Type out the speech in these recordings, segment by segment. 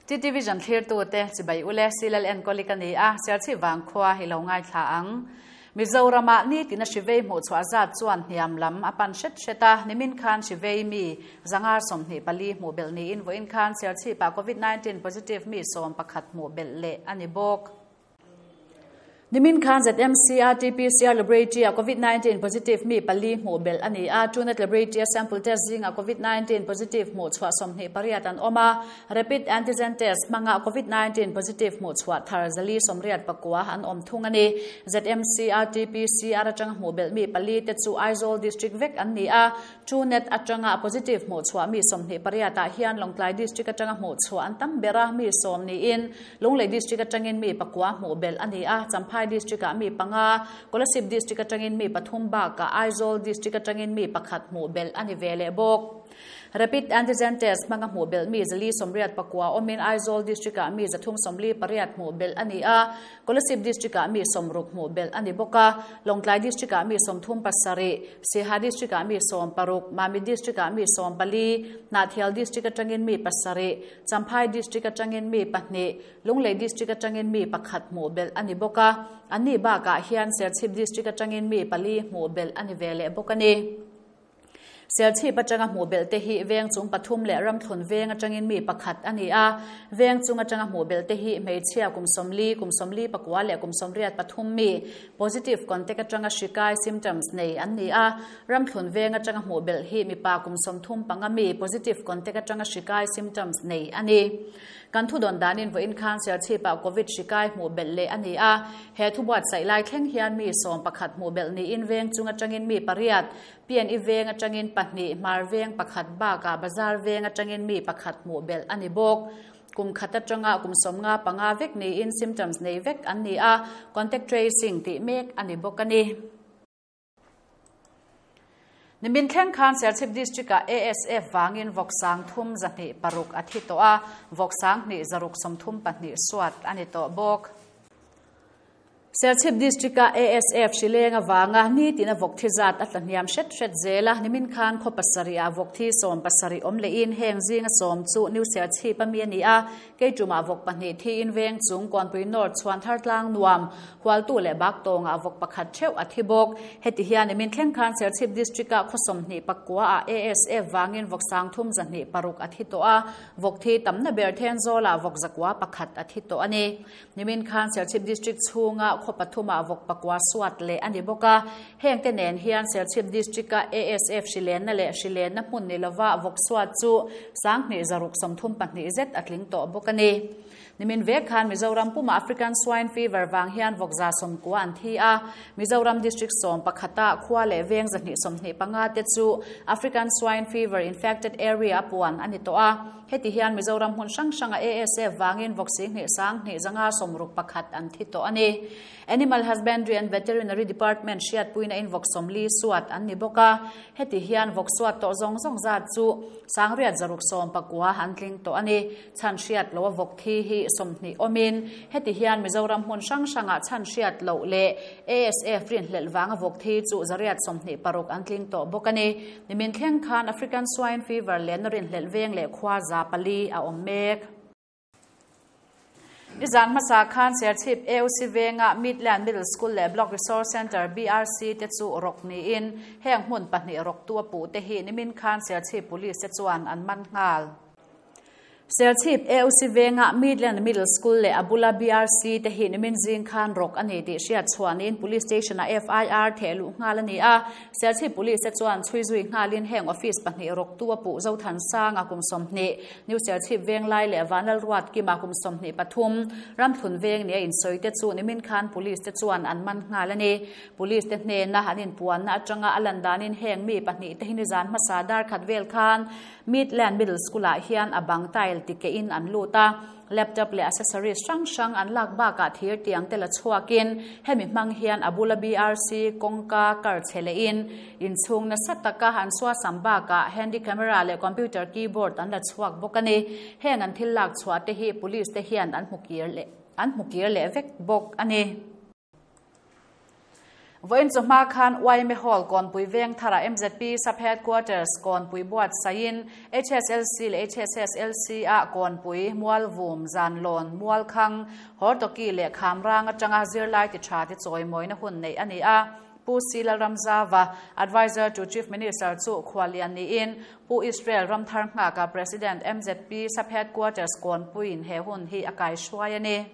TTVision thlirtute chibai ule Silal enkawli ka ni a, Serchhip vangkhua i lo ngaithla ang. Mizoramah nitina hrivei hmuhchhuah zat chuan hniam lam a pan hret hret a, nimin khan hrivei mi 124 hmuh belh niin vawiin khan Serchhipah Covid 19 positive mi 11 hmuh belh leh a ni bawk. Nimin khan ZMC RT-PCR Laboratory-ah Covid 19 positive mi pali hmuh belh a ni a, Truenat Laboratory-a sample test zingah Covid 19 positive hmuh chhuah 28 an awm a, Rapid Antigen Test hmanga Covid 19 positive hmuh chhuah thar 489 an awm thung a ni. ZMC RT-PCR atanga hmuh belh mi pali te chu Aizawl District vek an ni a, Truenat atanga positive hmuh chhuah mi 28 ah hian Lawngtlai District atanga hmuh chhuah an tam ber a, mi 10 niin Lunglei District atangin mi pakua hmuh belh a ni a, Champhai District-ah mi panga, Kolasib District atangin mi pathum bakah Aizawl District atangin mi pakhat hmuh belh a ni ve leh bawk. Rapid Antigen Test hmanga hmuh belh mi 489 awmin Aizawl District-ah mi 348 hmuh belh a ni a, Kolasib District-ah mi 60 hmuh belh a ni bawk a, Lawngtlai District-ah mi 37, Siaha District-ah mi 60, Mamit District-ah mi 14, Hnahthial District atangin mi pasarih, Champhai District atangin mi pahnih, Lunglei District atangin mi pakhat hmuh belh a ni bawk a, anni bakah hian Serchhip District atangin mi pali hmuh belh a ni ve leh bawk a ni. Serchhip atanga hmuh belh te hi veng chung pathum leh Ramthlun veng atangin mi pakhat a ni a, veng chung atanga hmuh belh te hi hmeichhia kum 40, kum 49 leh kum 83 mi positive contact atanga hri kai symptoms nei an ni a, Ramthlun veng atanga hmuh belh hi mipa kum 35 mi positive contact atanga hri kai symptoms nei a ni. Kan thu dawn danin vawiin khan Serchhipah Covid hri kai hmuh belh leh a ni a, he thu buatsaih lai thleng hian mi 11 hmuh belh niin veng chung atangin mi pariat, PNE veng atangin pahnih, Hmar veng pakhat bakah Bazar veng atangin mi pakhat hmuh belh a ni bawk. Kum khat atanga kum 55 vek niin symptoms nei vek an ni a, contact tracing tih mek a ni bawk a ni. Nimin thleng khan Serchhip District-ah ASF vangin vawk 326 a thi tawh a, vawk 2634 suat a ni tawh bawk. Serchhip District-a ASF hrileng avanga nitin a vawk thi zat a tla hniam hret hret zel a, nimin khan khaw pasarih ah vawk thi 70 awm lehin heng zinga 10 chu New Serchhip a mi a ni a, Keiṭumah vawk pahnih thiin veng chung Kawnpui North chhuan thar tlang nuam Hualtu leh bak tawngah vawk pakhat theuh a thi bawk. Heti hian nimin thleng khan Serchhip District-ah khaw 29 ah ASF vangin vawk 3206 a thi tawh a, vawk thi tamna ber Thenzawlah vawk 101 a thi tawh a ni. Nimin khan Serchhip District chhunga khaw pathumah vawk pakua suat leh a ni bawk a, hengte nen hian Serchhip District-a ASF hrilenna leh hrilenna hmun ni lova vawk suat chu 2634 zet a tling tawh bawk a ni. Nimin vek khan Mizoram pumah African Swine Fever vang hian vawk 90 an thi a, Mizoram District 11 ah khua leh veng 125 te chu African Swine Fever infected area a puan a ni tawh a. Heti hian Mizoram hmun hrang hranga ASF vangin vawk 2 2 61 an thi tawh a ni. Animal Husbandry and Veterinary Department hriatpuina in vawk 40 suat an ni bawk a, heti hian vawk suat tawh zawng zawng zat chu 8619 an tling tawh a ni. Chhan hriat lo a vawk thi hi 20 awmin heti hian Mizoram hmun hrang hrangah chhan hriat lo leh ASF rin hlelh wanga vawk thi chu 126 an tling tawh bawk a ni. Nimin thleng khan African Swine Fever len rin hlelh veng leh khua 400 a awm mek. Nizan hmasa khan Serchhip AOC venga Midland Middle School leh Block Resource Center BRC te chu rok niin heng hmun pahnih rok tu a puh te hi nimin khan Serchhip Police te chuan an man nghal. Serchhip AOC venga Midland Middle School leh Abula BRC te hi nimin zing khan rok ani tih hriat chuanin Police Station a FIR thehluh nghal ani a, Serchhip Police te chuan chhui zui nghalin heng office pahnih rok tu a puh Zothan Sanga kum 20 New Serchhip veng lai leh Vanlal Ruat Kima kum 23 Ramthlun veng ni a insawi te chu nimin khan Police te chuan an man nghal ani. Police te hnena an inpuanna atanga a lan danin heng mi pahnih te hi nizan hmasa dar khat vel khan Midland Middle School ah hian a bang tile tike in an lut a, laptop leh accessories hrang hrang an lak bakah thir tiang te la chhuakin hemi hmang hian Abula BRC kawngka kar che leh in inchhung nasa taka an suasam bakah handy camera leh computer keyboard an la chhuak bawk a ni. Heng an thil lak chhuah te hi police te hian an hmu kir leh vek bawk a ni. Vawiin chu hma khan yma Hall Kawnpui Vengthara mzp Sub Headquarters Kawnpui buatsaihin HSLC leh HSSLC ah Kawnpui, Mualvum, Zanlawn, Mualkhang, Hortoki leh Khamrang atanga zirlai ti tha te chawimawina hun neih a ni a. Pu C Lalramzava, Adviser to Chief Minister chu khuallian niin Pu Israel Ramthar Nghaka President mzp Sub Headquarters Kawnpuiin he hun hi a kaihruai a ni.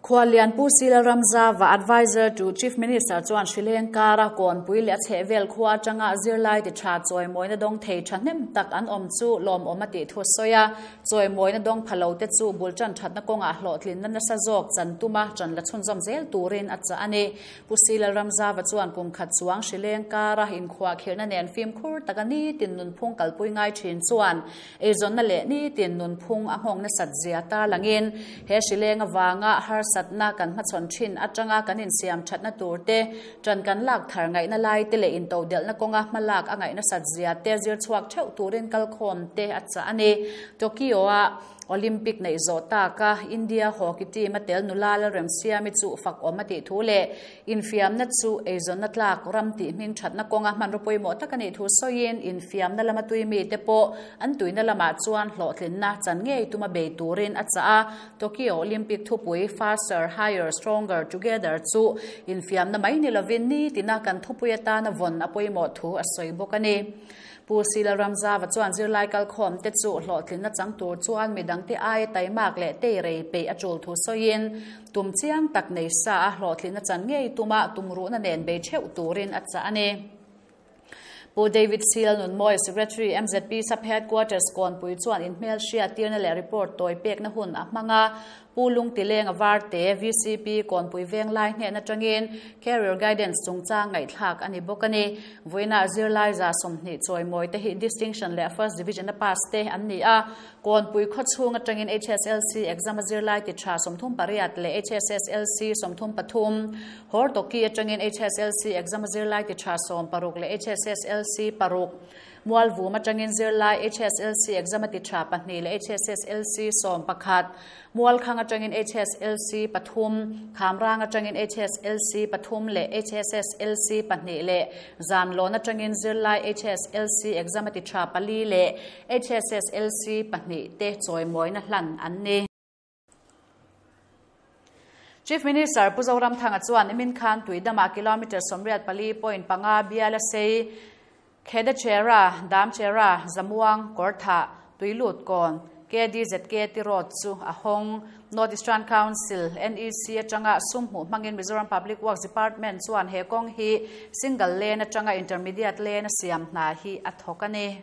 Khuallian Pu Sila Ramzava, Adviser to Chief Minister chuan Hrileng kara Kawnpui leh a chhehvel khua atanga zirlai ti tha chawimawina dawng thei thahnem tak an awm chu lawmawm a tih thu a sawi a. Chawimawina dawng pha lo te chu bul tan thatna kawngah hlawhtlinna nasa zawk chan tuma tan la chhunzawm zel turin a chah a ni. Pu Sila Ramzava chuan kum khat chuang Hrileng kara inkhuahkhirhna nen fimkhur taka nitin nunphung kalpui ngai thin chuan Eizawnna leh nitin nunphung a nghawng nasat zia tarlangin he hrileng avanga harsatna kan hmachhawn thin atanga kan insiam thatna tur te, tan kan lak thar ngaihna lai te leh intodelhna kawnga hmalak a ngaih nasat zia te zir chhuak theuh turin kalkhawm te a chah a ni. Tokyo-a Olympic neih zawh taka India hockey team a tel nula Lalremsiami chu fak awm a tih thu leh Infiamna chu eizawnna tlak ram tih hming thatna kawnga hmanraw pawimawh tak a nih thu sawiin infiamna lama tui mite pawh an tuina lamah chuan hlawhtlinna chan ngei tuma bei turin a chah a. Tokyo Olympic thupui Faster, Higher, Stronger, Together chu infiamna mai ni lovin nitina kan thupui atana vawn a pawimawh thu a sawi bawk a ni. Pu Sila Ramzava chuan zirlai kalkhawm te chu hlawhtlinna chang tur chuan midangte aia taimak leh teirei peih a tul thu sawiin tum chiang tak nei sa a hlawhtlinna chan ngei tuma tumruhna nen bei theuh turin a chah a ni. Pu David Sila Nunmawi, Secretary, mzp Sub Headquarters Kawnpui chuan inhmelhriat tirna leh report tawi pekna hun a hmang a, Pu Lungtileng a varte, vcp, Kawnpui Venglai hnen atangin Career Guidance chungchang ngaihthlak a ni bawk a ni. Vawiinah zirlai 20 chawimawi te hi Distinction leh First Division a pass te an ni a. Kawnpui khawchhung atangin HSLC exam a zirlai ti tha 38 leh HSSLC 33, Hortoki atangin HSLC exam a zirlai ti tha 16 leh HSSLC paruk, Mualvum atangin zirlai HSLC exam a ti tha pahnih leh HSSLC 11, Mualkhang atangin HSLC pathum, Khamrang atangin HSLC pathum leh HSSLC pahnih leh Zanlawn atangin zirlai HSLC exam a ti tha pali leh HSSLC pahnih te chawimawina hlan an ni. Chief Minister Pu Zoramthanga chuan nimin khan Tuidamah kilometre 84.5 bial a sei Khedachera, Damchera, Zamuang, Kawrthah, Tuilut Kawn, KDZKT Road chu a hawng. North Eastern Council, NEC, atanga sum hmuh hmangin Mizoram Public Works Department chuan he kawng hi single lane atanga intermediate lane a siam hna hi a thawk a ni.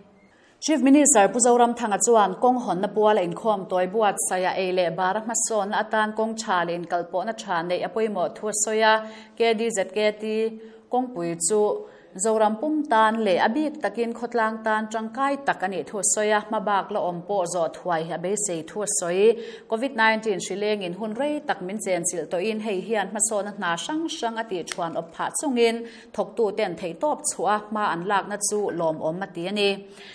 Chief Minister Pu Zoramthanga chuan kawng hawnna puala inkhawm tawi buatsaih a ei leh bara hmasawnna atan kawng tha leh inkalpawhna tha neih a pawimawh thu a sawi a. KDZKT kawngpui chu Zoram pum tan leh a bik takin khawtlang tan tangkai tak a nih thu a sawi a, hmabak la awm pawh zawh thuai a beisei thu a sawi. Covid 19 hri lengin hun rei tak min chenchilh tawhin hei hian hmasawnna hna hrang hrang a tihṭhuan awp phah chungin thawktuten theihtawp chhuah a hma an lakna chu lawmawm a ti a ni.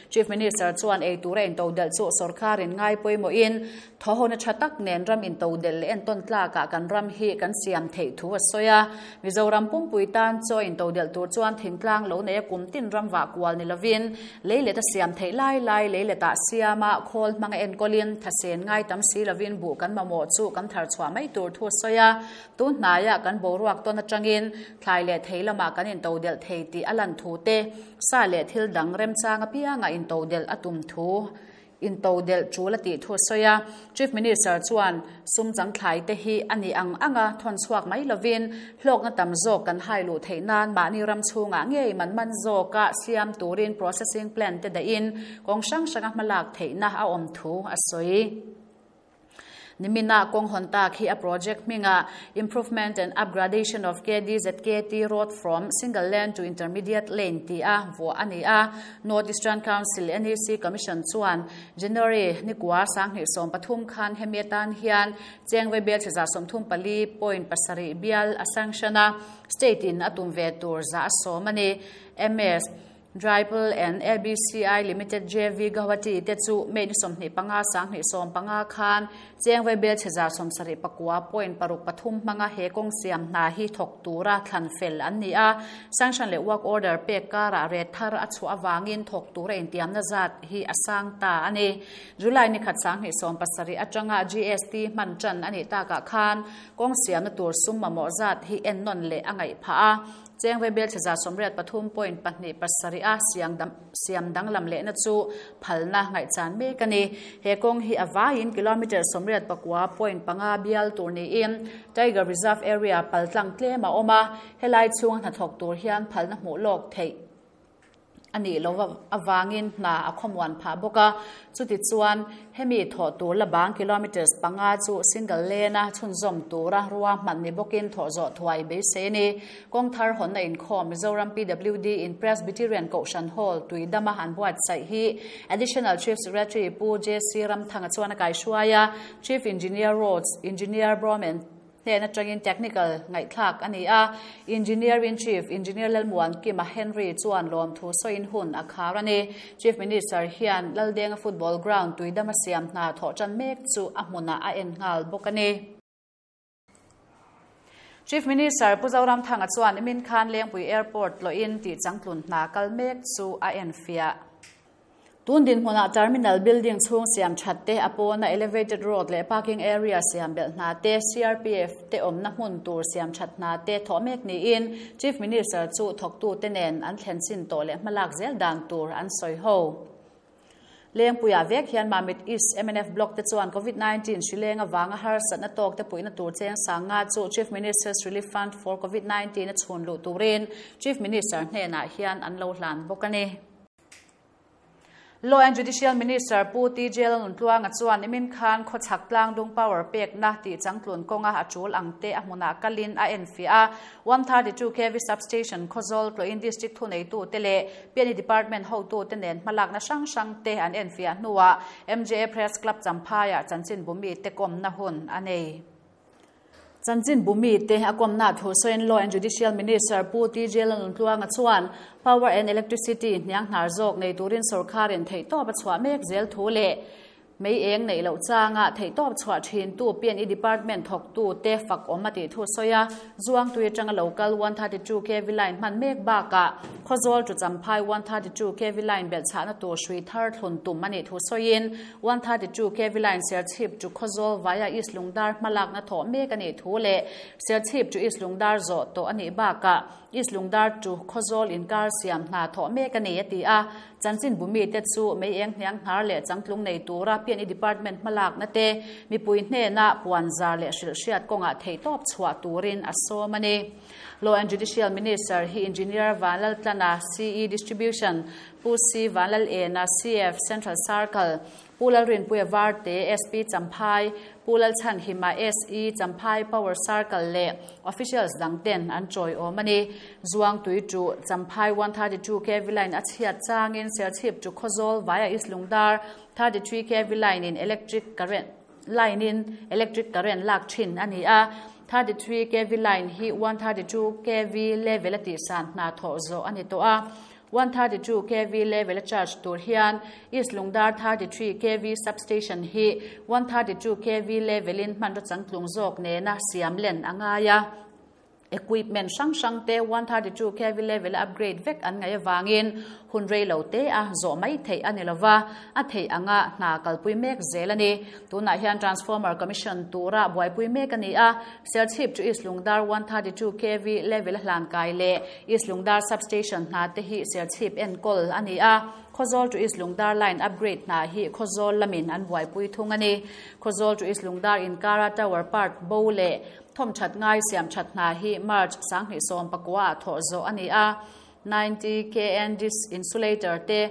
Chief Minister chuan ei tura intodelh chu sorkarin ngai pawimawhin Thawhona tha tak nen ram intodelh leh entawn tlakah kan ram hi kan siam theih thu a sawi a. Mizoram pumpui tan chaw intodelh tur chuan thingtlang lo neia kum tin ram vah kual ni lovin lei let a siam theih lai lai lei letah siama khawl hmanga enkawlin thasen ngai tam si lovin buh kan mamawh chu kan thar chhuah mai tur thu a sawi a. Tun hnaiah kan boruak tawn atangin thlai leh thei lamah kan intodelh thei tih a lan thu te, sa leh thil dang remchang apianga intodelh a tum thu Intodelh tul a tih thu a sawi a, Chief Minister chuan sum changthlai te hi a nih ang anga thawn chhuak mai lovin hlawkna tam zawk kan hai luh theih nan mahni ram chhungah ngei man man zawka siam turin processing plant te dahin kawng hrang hranga hmalak theihna a awm thu a sawi. Nimina kawng hawn tak hi a project hmingah Improvement and Upgradation of KDZKT Road from Single Lane to Intermediate Lane tih a vuah a ni a. North Eastern Council, NEC, Commission chuan January nikua 2013 khan hemi atan hian Chengvei bial chhe 34.7 bial a sanction a, state in a tum ve tur 110 a ni. MS. Dripel and ABCI Limited JV Guwahati te chu May ni 25 2015 khan Cheng Vaibel chhe 79.63 hmanga he kawng siam hna hi thawk tura thlan fel an ni a. Sanction leh work order pek karah ret thar a chhuah avangin thawk tura intiamna zat hi a sang ta a ni. July ni khat 2017 atanga GST hman tan a nih takah khan kawng siamna tur sum mamawh zat hi ennawn leh a ngaih phah a. Cheng Vaibel chhe 83.27 a siam danglam lehna chu phalna ngaihchan mek a ni. He kawng hi a vaiin kilometre 89.5 bial tur niin Tiger Reserve area paltlang tlem a awm a. Helai chhunga hnathawk tur hian phalna hmuh lawk theih a nih loh avangin hna a khawmuan phah bawk a. Chutichuan hemi thawh tur la bang kilometres 5 chu single lane a chhunzawm tura rua hman ni bawkin thawh zawh thuai beisei a ni. Kawng thar hawnna inkhawm Mizoram PWD in Presbyterian Kohhran Hall Tuidama an buatsaih hi Additional Chief Secretary Pu JC Ramthanga chuan a kaihruai a. Chief Engineer Roads, Engineer Bromen hnen atangin technical ngaihthlak a ni a. Engineer in Chief, Engineer Lalmuan Kima Henry chuan lawmthu sawiin hun a khar a ni. Chief Minister hian Laldenga football ground Tuidama siam hna thawh tan mek chu a hmunah a en nghal bawk a ni. Chief Minister Pu Zoramthanga chuan nimin khan Lengpui Airport tlawhin tih changtlun hna kal mek chu a en fiah. Tun dinhmunah terminal building chhung siam that te, a pawna elevated road leh parking area siam belh hna te, CRPF te awmna hmun tur siam that hna te thawh mek niin Chief Minister chu thawktu te nen an thlen chin tawh leh hmalak zel dan tur an sawi ho. Lengpuiah vek hian Mamit East MNF Block te chuan Covid-19 hrileng avanga harsatna tawk te puihna tur cheng sanga chu Chief Minister's Relief Fund for Covid-19 a chhun luh turin Chief Minister hnenah hian an lo hlan bawk a ni. Law and Judicial Minister Pu TJ Lalnuntluanga chuan nimin khan khawchhak tlangdung power pekna tih changtlun kawnga a tul ang te a hmunah kalin a en fiah a. 132 kV substation Khawzawl tlawhin district thuneitu te leh P&E Department hotu te nen hmalakna hrang hrang te an en fiah hnuah MJA Press Club Champhaiah chanchin bumi te kawmna hun a nei. Chanchin bumi te a kawmna thu sawiin Law and Judicial Minister Pu TJ Lalnuntluanga chuan Power and Electricity hniang hnar zawk nei turin sorkarin theihtawp a chhuah mek zel thu leh mei eng neih loh changa theihtawp chhuah thin tu P&E Department thawktu te fak awm a tih thu sawi a. Zuangtui atanga local 132 kV line hman mek bakah Khawzawl to Champhai 132 kV line belhchhahna tur hrui thar thlun tum a nih thu sawiin 132 kV line Serchhip to Khawzawl via East Lungdar hmalakna thawh mek a nih thu leh Serchhip to East Lungdar zawh tawh a nih bakah East Lungdar to Khawzawl inkar siam hna thawh mek a ni a ti a. Chanchin bumi te chu mei eng hniang hnar leh changtlung nei tura P&E Department hmalakna te mipui hnena puanzar leh hrilhhriat kawngah theihtawp chhuah turin a sawm a ni. Law and Judicial Minister hi Engineer Vanlaltlana CE Distribution, Pu C Vanlalena CF Central Circle, Pu Lalrinpuia Varte SP Champhai, Pu Lalchhanhima SE Champhai Power Circle leh officials dang ten an chawi awm a ni. Zuangtui to Champhai 132 kV line a chhiat changin Serchhip to Khawzawl via East Lungdar 33 kV line in electric current line in electric current lak thin a ni a. 33 kV line hi 132 kV level a tih san hna thawh zawh a ni tawh a. 132 kV level a charge tur hian East Lungdar 33 kV substation hi 132 kV level in hmanraw changtlung zawk nena siam len a ngai a. Equipment hrang hrang te 132 kV level a upgrade vek an ngaih avangin hun rei lo te a zawh mai theih a ni lova, a theih anga hna kalpui mek zel a ni. Tunah hian transformer commission tura buaipui mek a ni a. Serchhip to East Lungdar 132 kV level a hlan kai leh East Lungdar substation hna te hi Serchhip enkawl a ni a. Khawzawl to East Lungdar line upgrade hna hi Khawzawl lamin an buaipui thung a ni. Khawzawl to East Lungdar inkara tower part bo leh thawm that ngai siam that hna hi March 2019 ah thawh zawh a ni a. 90 kN dis insulator te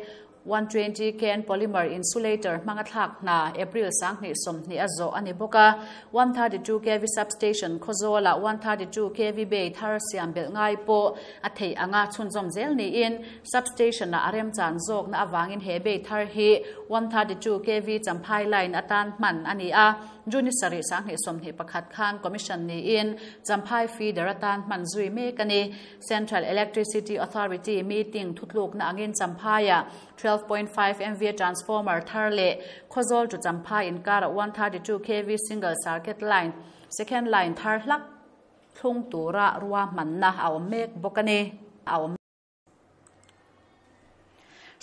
120 KN polymer insulator hmanga thlak hna April 2020 a zawh a ni bawk a. 132 kV substation Khawzawlah 132 kV bay thar siam belh ngai pawh a theih anga chhunzawm zel niin substation-ah a remchan zawkna avangin he bay thar hi 132 kV Champhai line atan hman a ni a. June sarih 2021 khan commission niin Champhai feeder atan hman zui mek a ni. Central Electricity Authority meeting thutlukna angin Champhaiah 12.5 MVA transformer thar leh Khawzawl to Champhai inkarah 132 kV single circuit line, second line thar hlak thlung tura ruahmanna a awm mek bawk a ni. A awm.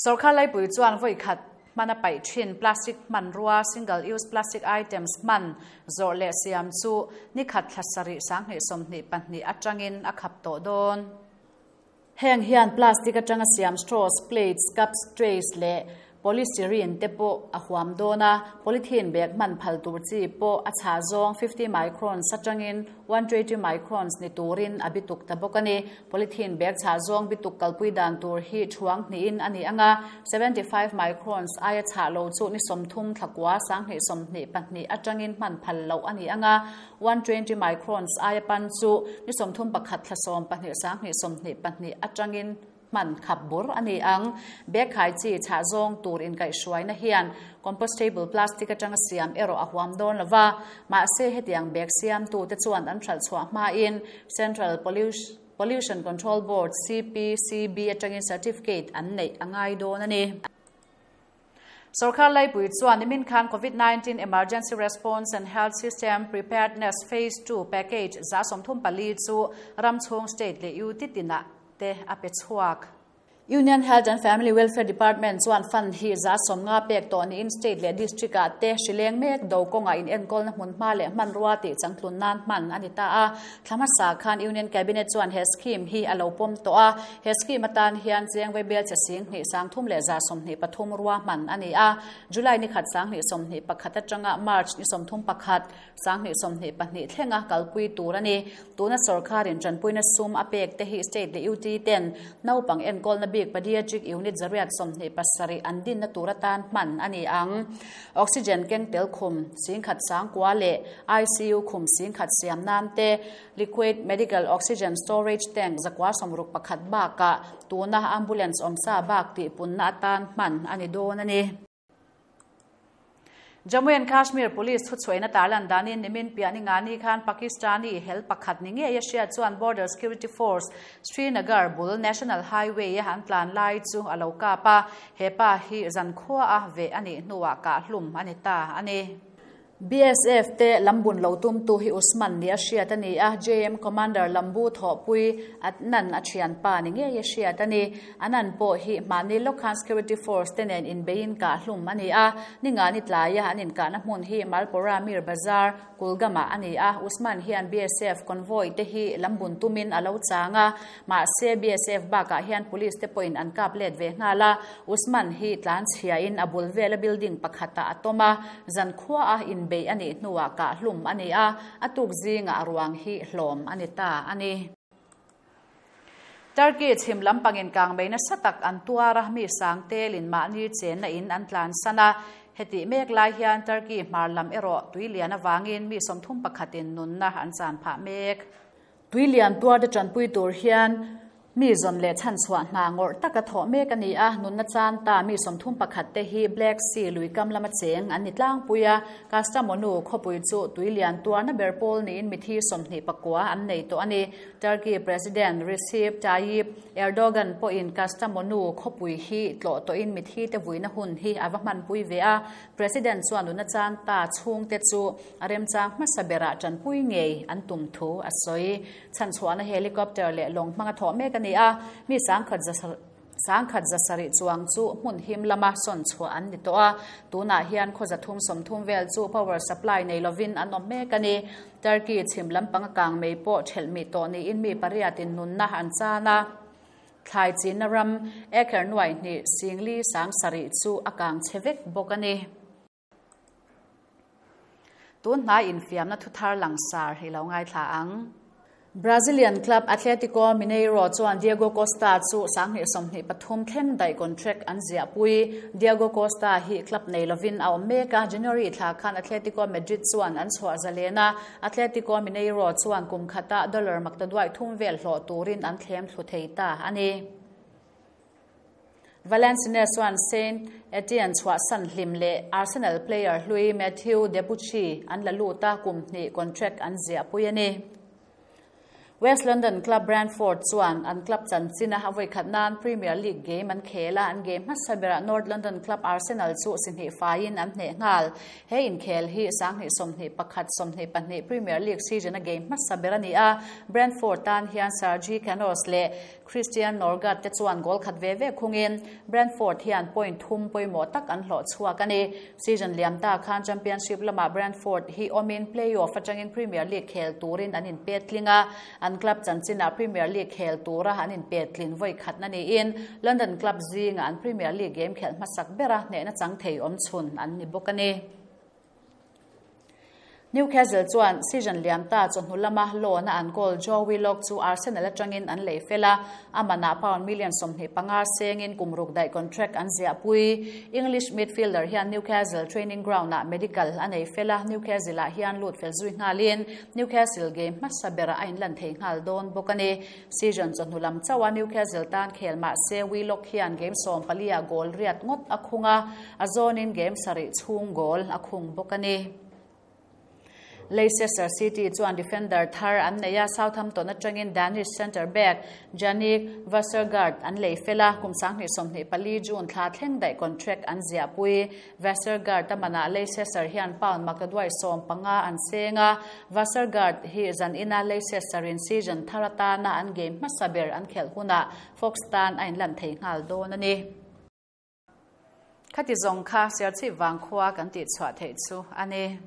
Sorkar laipui chuan vawi khat hman a paih thin plastic hmanrua, single use plastic items, hman zawrh leh siam chu ni khat thla sarih 2022 atangin a khap tawh dawn. Heng hian plastic atanga siam straws, plates, cups, trays leh polystyrene te pawh a huam dawn a, polythene bag hman phal tur chi pawh a chhah zawng 50 microns atangin 120 microns ni turin a bituk ta bawk a ni. Polythene bag chhah zawng bituk kalpui dan tur hi thuang hnihin a ni ang a, 75 microns aia chhah lo chu ni 30 thlakua 2022 atangin hman phal loh a ni ang a, 120 microns aia pan chu ni 31 thla 12 2022 atangin hman khap bur a ni ang. Bag khai chi chhah zawng tur inkaihhruaina hian compostable plastic atanga siam erawh a huam dawn lova, mahse hetiang bag siamtu te chuan an hralh chhuah hmain Central Pollution Control Board, CPCB, atangin certificate an neih a ngai dawn a ni. Sorkar laipui chuan nimin khan COVID-19 Emergency Response and Health System Preparedness Phase 2 Package 34 chu ramchhung state leh UT tinah te a pe chhuak. Union Health and Family Welfare Department chuan fund hi 150 pek tawh niin state leh district ah te hrileng mek do kawngah in enkawlna hmun hma leh hmanrua tih changtlun nan hman a ni ta a. Thla hmasa khan Union Cabinet chuan he scheme hi a lo pawm tawh a. He scheme atan hian cheng vaibel che sing hnih sang thum leh 123 rua hman a ni a. July ni khat 2021 atanga March ni 31 2022 thlenga kalpui tur a ni. Tuna sorkarin tanpuina sum a pek te hi state leh UT ten naupang enkawlna bik pediatric unit 127 an dinna tur atan hman a ni ang. Oxygen keng tel khum singkhat sangkua leh ICU khum singkhat siam nan te liquid medical oxygen storage tank 961 baka tuna ambulance awmsa bak tih punna atan hman a ni dawn a ni. Jammu and Kashmir Police thuchhuaina tarlan danin nimin piah ni ngani khan Pakistani hel pakhat ni nge hriat chuan Border Security Force Srinagar bul National Highway a an tlan lai chu a lo kap a. Hepa hi zankhua a ve ani hnuah ka hlum ani ta ani. BSF te lambun lo tum tu hi Usman ni a hriat ani a. JM Commander Lambu Thawhpui Adnan a thian pa ni nge hriat ani. Anan pawh hi mahni Lokhan Security Force te nen inbein ka hlum ani a. Ninga ni tlaiah an inkahna hmun hi Malpura Mir Bazar Kulgama ani a. Usman hian BSF convoy te hi lambun tumin a lo chang a. Mahse BSF bakah hian police te pawhin an kap let ve nghal a. Usman hi tlan chhia in a bul vela building pakhata a tawm a. Zankhua a inbei anih hnuah ka hlum ani a. A tuk zinga a ruang hi hlawm ani ta ani. Turkey chhim lampangin kang meina satak an tuara mi sang telin mahni chenna in an tlan sana. Heti mek lai hian Turkey hmar lam erawh tuilian awangin mi 31 in nunna an chan phah mek. Tuilian tuar te tanpui tur hian mi zon leh chan chhuah hna ngawrh taka thawh mek ani a. Nunna chan ta mi 31 te hi Black Sea luikam lama cheng an ni tlangpui a. Kastamonu khawpui chu tuilian tuarna ber pawl niin mithi 29 an nei tawh ani. Turkey President Recep Tayyip Erdogan pawhin Kastamonu khawpui hi tlawh tawhin mithi te vuina hun hi a va hmanpui ve a. President chuan nunna chan ta chhung te chu a remchang hmasa berah tanpui ngei an tum thu a sawi. Chan chhuahna helicopter leh lawng hmanga thawh mek ani a. Mi sangkhat zasarih chuang chu hmun him lama sawn chhuah an ni tawh a. Tunah hian khaw 330 vel chu power supply nei lovin an awm mek ani. Turkey chhim lampang a kang mei pawh thelh mi tawh niin mi pariatin nunna an chan a. Thlai chinna ram acre nuai hnih singli sang sarih chu a kang che vek bawk ani. Tun hnai infiamna thuthar langsar hi lo ngaithla ang. Brazilian club Atletico Mineiro chuan Diego Costa chu 2023 thleng daih contract an ziahpui. Diego Costa hi club nei lovin a awm mek a, January thla khan Atletico Madrid chuan an chhuah zalen a, Atletico Mineiro chuan kum khata dollar maktaduai thum vel hlawh turin an thlem thlu thei ta a ni. Valenciennes chuan Saint Etienne chhuahsan hlim leh Arsenal player hlui Mathieu Debuchy an la lut a, kum hnih contract an ziahpui a ni. West London club Brentford chuan an club chanchina a vawikhat nan Premier League game an khel a, an game hmasa berah North London club Arsenal chu si hnih faiin an hneh nghal. He inkhel hi 2021, 22 Premier League season-a game hmasa ber a ni a, Brentford tan hian Sergi Canos leh Christian Norgaard te chuan goal khat ve ve khungin Brentford hian point thum pawimawh tak an hlawh chhuak a ni. Season liam ta khan Championship lamah Brentford hi awmin play-off atangin Premier League khel turin an inpet tling a, an club chanchinah Premier League khel tura an inpet tlin vawi khatna niin London club zingah an Premier League game khelh hmasak bera hnehna chang thei awm chhun an ni bawk a ni. Newcastle chuan season liam ta chawhnu lama loan-a an goal Joe Willock chu Arsenal atangin an lei fel a, a manah pound million 25 sengin kum ruk daih contract an ziahpui. English midfielder hian Newcastle training ground-ah medical a nei fel a, Newcastle-ah hian lut fel zui nghalin Newcastle game hmasa berah a inlan thei nghal dawn bawk a ni. Season chawhnu lam chauha Newcastle tan khel mah se Willock hian game 14-ah goal riat ngawt a khung a, a zawnin game sarih chhung goal a khung bawk a ni. Leicester City chuan defender thar an nei a, Southampton atangin Danish centre-back Jannik Vestergaard an lei fel a, kum 2024 June thla thleng daih contract an ziahpui. Vestergaard a manah Leicester hian pound maktaduai 15 an seng a, Vestergaard hi zanina Leicester-in season thar atana an game hmasa ber an khelh hunah Fox tan a inlan thei nghal dawn a ni. Khati zawng kha Serchhip Vangkhua kan tihchhuah theih chu a ni.